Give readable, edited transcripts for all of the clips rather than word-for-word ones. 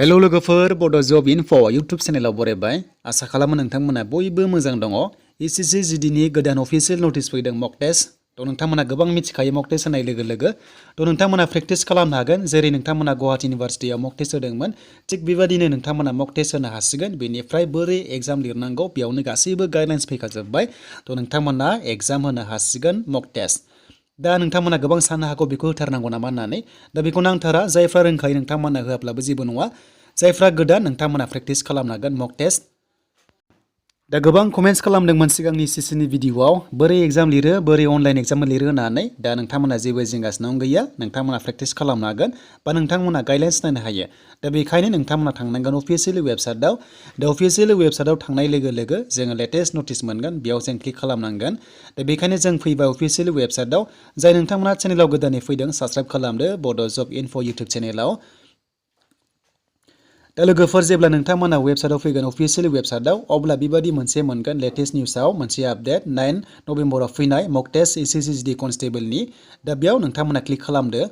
Hello लोगोफोर बड' जब info YouTube चेनेलाव बरायबाय आसा खालामो नोंथांमोना बयबो मोजां दङ। एसएससि जिडिनि गोदान अफिसियेल नटिस फैदों मक टेस्ट थ' नोंथांमोना गोबां मिथिखायो मक टेस्ट होनाय लोगो लोगो थ' नोंथांमोना प्रेक्टिस खालामनो हागोन जेरै नोंथांमोना गुवाहाटी इउनिभारसिटियाव मक टेस्ट होदोंमोन थिग बेबायदिनो नोंथांमोना मक टेस्ट होनो हासिगोन। बेनिफ्राय बोरै एग्जाम लिरनांगौ बेयावनो गासैबो गाइडलाइन्स फैखाजोब्बाय थ' नोंथांमोना एग्जाम होनो हासिगोन मक टेस्ट। दा नोंथांमोना गोबां साननो हागौ बेखौ होथारनांगौ नामा होननानै दा बेखौ नांथारा जायफ्रा रोंखायो नोंथांमोना होआब्लाबो जेबो नङा जायफ्रा गोदान नोंथांमोना प्रेक्टिस खालामनो हागोन मक टेस्ट। दा गोबां कमेन्ट्स खालामदोंमोन सिगांनि सिसिनि भिडिअआव बोरै एग्जाम लिरो बोरै अनलाइन एग्जाम लिरो होननानै दा नोंथांमोना जेबो जिंगासिनांगौ गैया नोंथांमोना प्रेक्टिस खालामनो हागोन बा नोंथांमोना गाइडलाइन्स नायनो हायो। दा बेखायनो नोंथांमोना थांनांगोन अफिसियेल वेबसाइटआव दा अफिसियेल वेबसाइटआव थांनाय लोगो लोगो जोङो लेटेस्ट नटिस मोनगोन बेयाव जों क्लिक खालामनांगोन। दा बेखायनो जों फैबाय अफिसियेल वेबसाइटआव जाय नोंथांमोना चेनेलाव गोदानै फैदों साबस्क्राइब खालामदो बड' जब इनफो इउटुब चेनेलाव। दा लोगोफोर जेब्ला नोंथांमोना वेबसाइटआव फैगोन अफिसियेल वेबसाइटआव अब्ला बेबायदि मोनसे मोनगोन लेटेस्ट निउसआव मोनसे आपडेट 9 नभेम्बराव फैनाय मक टेस्ट एसएससि जिडि कनस्टेबलनि। दा बेयाव नोंथांमोना क्लिक खालामदो।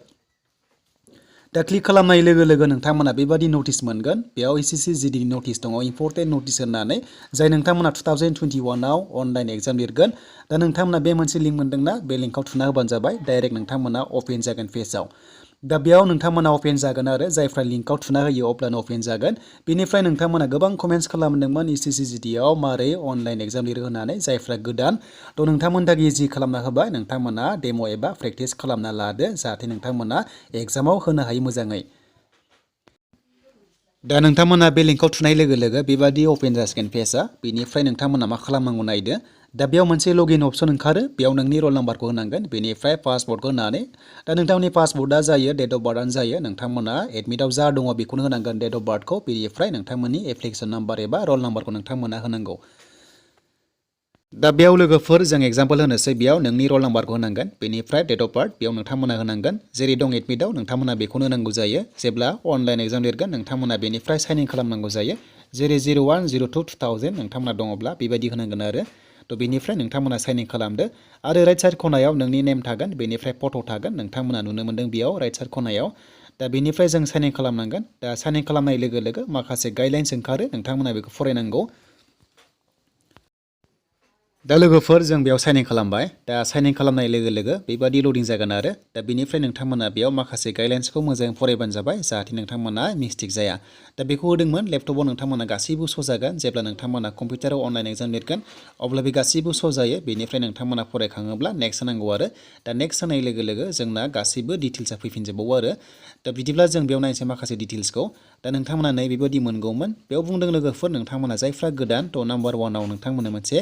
दा क्लिक खालामनाय लोगो लोगो नोंथांमोना बेबायदि नटिस मोनगोन बेयाव एसएससि जिडि नटिस दङ इम्परटेन्ट नटिस होननानै जाय नोंथांमोना 2021आव अनलाइन एग्जाम लिरगोन। दा नोंथांमोना बे मोनसे लिंक मोनदोंना बे लिंकआव थुना होबानो जाबाय डाइरेक्ट नोंथांमोना अपेन जागोन पेजआव। दा बेयाव नोंथांमोना अपेन जागोन आरो जायफ्रा लिंकआव थुना होयो अब्लानो अपेन जागोन। बेनिफ्राय नोंथांमोना गोबां कमेन्ट्स खालामदोंमोन एसएससि जिडिआव मारै अनलाइन एग्जाम लिरो होननानै जायफ्रा गोदान थ' नोंथांमोन दा इजि खालामना होबाय नोंथांमोना डेम' एबा प्रेक्टिस खालामना लादो जाहाथे नोंथांमोना एग्जामाव होनो हायो मोजाङै। दा नोंथांमोना बे लिंकआव थुनाय लोगो लोगो बेबादि अपेन जासिगोन पेजआ। बेनिफ्राय नोंथांमोना मा खालामनांगौ नायदो। दा बेयाव मोनसे लगइन अपसन ओंखारो बेयाव नोंनि रल नाम्बारखौ होनांगोन बेनिफ्राय पासवर्डखौ होनानै दा नोंथांनि पासवर्डआ जायो डेट अफ बार्थआनो जायो नोंथांमोना एडमिटआव जा दङ बेखौनो होनांगोन डेट अफ बार्थखौ बेनिफ्राय नोंथांमोननि एप्लिकेसन नाम्बार एबा रल नाम्बारखौ नोंथांमोना होनांगौ। दा बेयाव लोगोफोर जों एग्जाम्पल होनोसै बेयाव नोंनि रल नाम्बारखौ होनांगोन बेनिफ्राय डेट अफ बार्थ बेयाव नोंथांमोना होनांगोन जेरै दं एडमिटआव नोंथांमोना बेखौनो होनांगौ जायो। जेब्ला अनलाइन एग्जाम लिरगोन नोंथांमोना बेनिफ्राय साइन इन खालामनांगौ जायो जेरै 01/02/2000 नोंथांमोना दङब्ला बेबायदि होनांगोन आरो थ' बेनिफ्राय नोंथांमोना साइन इन खालामदो आरो राइट साइड खनायाव नोंनि नेम थागोन बेनिफ्राय फट' थागोन नोंथांमोना नुनो मोनदों बेयाव राइट साइड खनायाव। दा बेनिफ्राय जों साइन इन खालामनांगोन। दा साइन इन खालामनाय लोगो लोगो माखासे गाइडलाइन्स ओंखारो नोंथांमोना बेखौ फरायनांगौ। दा लोगोफोर जों बेयाव साइन इन खालामबाय। दा साइन इन खालामनाय लोगो लोगो बेबादि लडिं जागोन आरो दा बेनिफ्राय नोंथांमोना बेयाव माखासे गाइडलाइन्सखौ मोजाङै फरायबानो जाबाय जाहाथे नोंथांमोना मिस्टेक जाया। दा बेखौ होदोंमोन लेपटपाव नोंथांमोना गासैबो श' जागोन जेब्ला नोंथांमोना कम्पिउटाराव अनलाइन एग्जाम लिरगोन अब्ला बे गासैबो श' जायो। बेनिफ्राय नोंथांमोना फरायखाङोब्ला नेक्स्ट होनांगौ आरो दा नेक्स्ट होनाय लोगो लोगो जोंना गासैबो डिटेल्सआ फैफिनजोबावो आरो दा बिदिब्ला जों बेयाव नायनोसै माखासे डिटेल्सखौ। दा नोंथांमोना नै बेबायदि मोनगौमोन बेयाव बुंदों लोगोफोर नोंथांमोना जायफ्रा गोदान थ' नाम्बार 1आव नोंथांमोननो मोनसे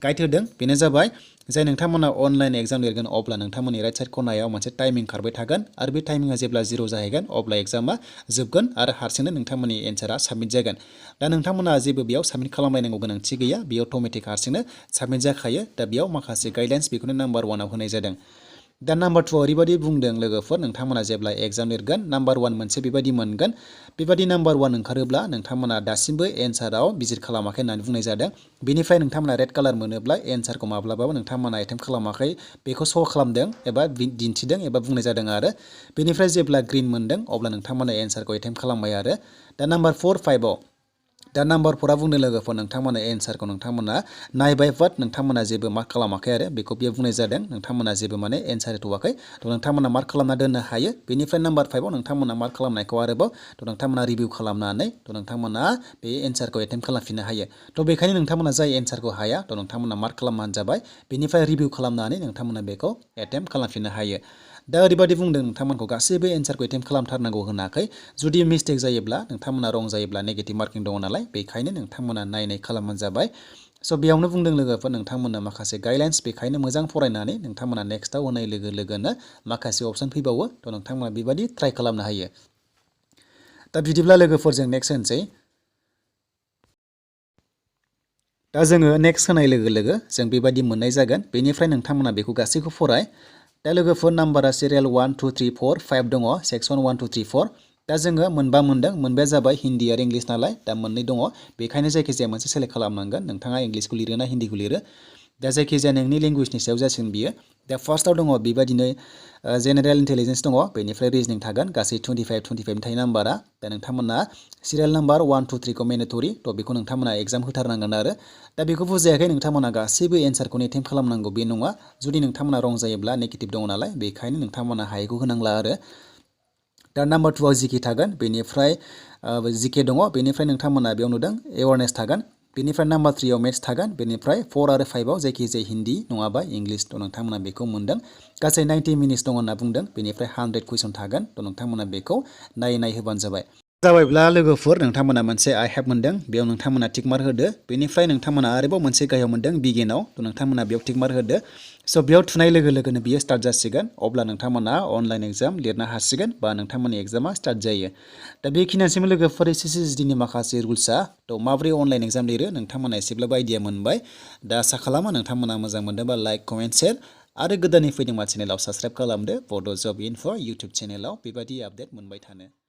गाइड होदों बेनो जाबाय जाय नोंथांमोना अनलाइन एग्जाम लिरगोन अब्ला नोंथांमोननि राइट साइड खनायाव मोनसे टाइमिं खारबाय थागोन आरो बे टाइमिंआ जेब्ला 0 जाहैगोन अब्ला एग्जामा जोबगोन आरो हारसिंनो नोंथांमोननि एन्सारा साबमिट जागोन। दा नोंथांमोना जेबो बेयाव साबमिट खालामलायनांगौ गोनांथि गैया बेयाव अट'मेटिक हारसिंनो साबमिट जाखायो। दा बेयाव माखासे गाइडलाइन्स बेखौनो नाम्बार 1आव होनाय जादों। दा नाम्बार 2आव ओरैबायदि बुंदों लोगोफोर नोंथांमोना जेब्ला एग्जाम लिरगोन नाम्बार 1 मोनसे बेबायदि मोनगोन बेबायदि नाम्बार 1 ओंखारोब्ला नोंथांमोना दासिमबो एन्साराव भिजिट खालामाखै होननानै बुंनाय जादों। बेनिफ्राय नोंथांमोना रेड कालार मोनोब्ला एन्सारखौ माब्लाबाबो नोंथांमोना एटेम्प्ट खालामाखै बेखौ श' खालामदों एबा दिन्थिदों एबा बुंनाय जादों आरो बेनिफ्राय जेब्ला ग्रिन मोनदों अब्ला नोंथांमोना एन्सारखौ एटेम्प्ट खालामबाय आरो दा नाम्बार 4, 5आव दा नाम्बार 4आ बुंदों लोगोफोर नोंथांमोना एन्सारखौ नोंथांमोना नायबाय बाट नोंथांमोना जेबो मार्क खालामाखै आरो बेखौ बेयाव बुंनाय जादों नोंथांमोना जेबो माने एन्सार होथ'वाखै थ' नोंथांमोना मार्क खालामना दोननो हायो। बेनिफ्राय नाम्बार 5आव नोंथांमोना मार्क खालामनायखौ आरोबाव थ' नोंथांमोना रिभिउ खालामनानै थ' नोंथांमोना बे एन्सारखौ एटेम्प्ट खालामफिननो हायो। थ' बेखायनो नोंथांमोना जाय एन्सारखौ हाया थ' नोंथांमोना मार्क खालामबानो जाबाय बेनिफ्राय रिभिउ खालामनानै नोंथांमोना बेखौ एटेम्प्ट खालामफिननो हायो। दा ओरैबायदि बुंदों नोंथांमोनखौ गासैबो एन्सारखौ एटेम्प्ट खालामथारनांगौ होनाखै जुदि मिस्टेक जायोब्ला नोंथांमोना रं जायोब्ला नेगेटिभ मार्किं दङ नालाय बेखायनो नोंथांमोना नायनाय खालामबानो जाबाय। स' बेयावनो बुंदों लोगोफोर नोंथांमोना माखासे गाइडलाइन्स बेखायनो मोजां फरायनानै नोंथांमोना नेक्स्टआव होनाय लोगो लोगोनो माखासे अपसन फैबावो थ' नोंथांमोना बेबायदि ट्राइ खालामनो हायो। दा बिदिब्ला लोगोफोरजों नेक्स्ट होनसै। दा जोङो नेक्स्ट होनाय लोगो लोगो जों बेबायदि मोननाय जागोन बेनिफ्राय नोंथांमोना बेखौ गासैखौ फराय। दा लोगोफोर नाम्बारा सिरियाल 1, 2, 3, 4, 5 दङ सेक्सन 1, 2, 3, 4 दा जोङो मोनबा मोनदों मोनबाया जाबाय हिन्दी आरो इंलिस नालाय दा मोननै दङ बेखायनो जायखिजाया मोनसे सेलेक्ट खालामनांगोन नोंथाङा इंलिसखौ लिरो ना हिन्दीखौ लिरो। दा जायखिजाया नोंनि लेंगुवेजनि सायाव जासिगोन बियो। दा फार्स्टआव दङ बेबादिनो जेनेरेल इन्टेलिजेन्स दङ, बेनिफ्राय रिजनिं थागोन, गासै 25 थायो नाम्बारा। दा नोंथांमोना सिरियाल नाम्बार 1, 2, 3 खौ मेन्डेटरि, थ' बेखौ नोंथांमोना एग्जाम होथारनांगोन आरो। दा बेखौ बुजायाखै नोंथांमोना गासैबो एन्सारखौनो एटेम्प खालामनांगौ बे नङा। जुदि नोंथांमोना रं जायोब्ला नेगेटिभ दङ नालाय, बेखायनो नोंथांमोना हायैखौ होनांला आरो। दा नाम्बार 2आव जिके थागोन, बेनिफ्राय जिके दङ, बेनिफ्राय नोंथांमोना बेयाव नुदों एवारनेस थागोन, बेनिफ्राय नाम्बार 3आव मेथ्स थागोन, बेनिफ्राय 4 आरो 5आव जायखिजाया हिन्दी नङाबा इंलिस, थ' नोंथांमोना बेखौ मोनदों। गासै 90 मिनिट्स दङ होनना बुंदों, बेनिफ्राय 100 कुइसन थागोन, थ' नोंथांमोना बेखौ नायै होबानो जाबाय। जाबायब्ला लोगोफोर नोंथांमोना मोनसे आइ हेभ मोनदों, बेयाव नोंथांमोना टिक मार्क होदो। बेनिफ्राय नोंथांमोना आरोबाव मोनसे गाहायाव मोनदों बिगिनाव, थ' नोंथांमोना बेयाव टिक मार्क होदो। स' बेयाव थुनाय लोगो लोगोनो बियो स्टार्ट जासिगोन, अब्ला नोंथांमोना अनलाइन एग्जाम लिरनो हासिगोन बा नोंथांमोननि एग्जामा स्टार्ट जायो। दा बेखिनियानोसैमोन लोगोफोर SSCनि माखासे रुल्सआ। थ' माबोरै अनलाइन एग्जाम लिरो नोंथांमोना एसेब्लाबो आइडिया मोनबाय। दा आसा खालामो नोंथांमोना मोजां मोनदोंबा लाइक, कमेन्ट, शेयार आरो गोदानै फैदोंबा चेनेलाव साबस्क्राइब खालामदो। बड' जब इनफो इउटुब चेनेलाव बेबायदि आपडेट मोनबाय थानो।